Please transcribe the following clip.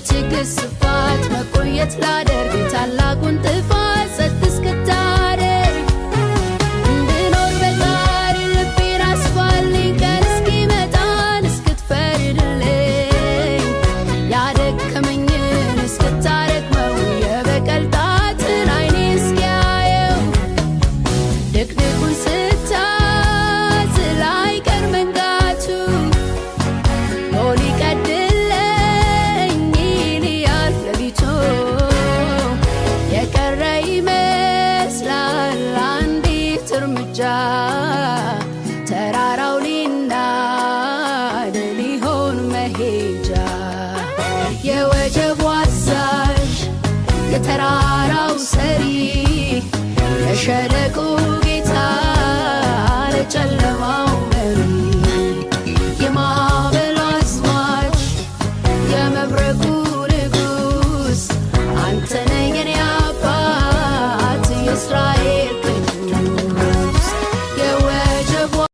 በትዕግስት ስፋት መቆየት ላደርግ ታላቁን ጥፋት ጸጥ እስክታደርግ እንድኖር በጣሪ ልቤን አስፋልኝ ቀን እስኪመጣን እስክትፈርድልኝ ያደከመኝን እስክታረግመው የበቀል ጣትን አይኔ እስኪያየው ድቅድቁን ስታዝ ላይቀር መንጋቱ ሊቀድልኝ ሊያልፍ ሌሊቱ የቀረ ይመስላል አንዲት እርምጃ።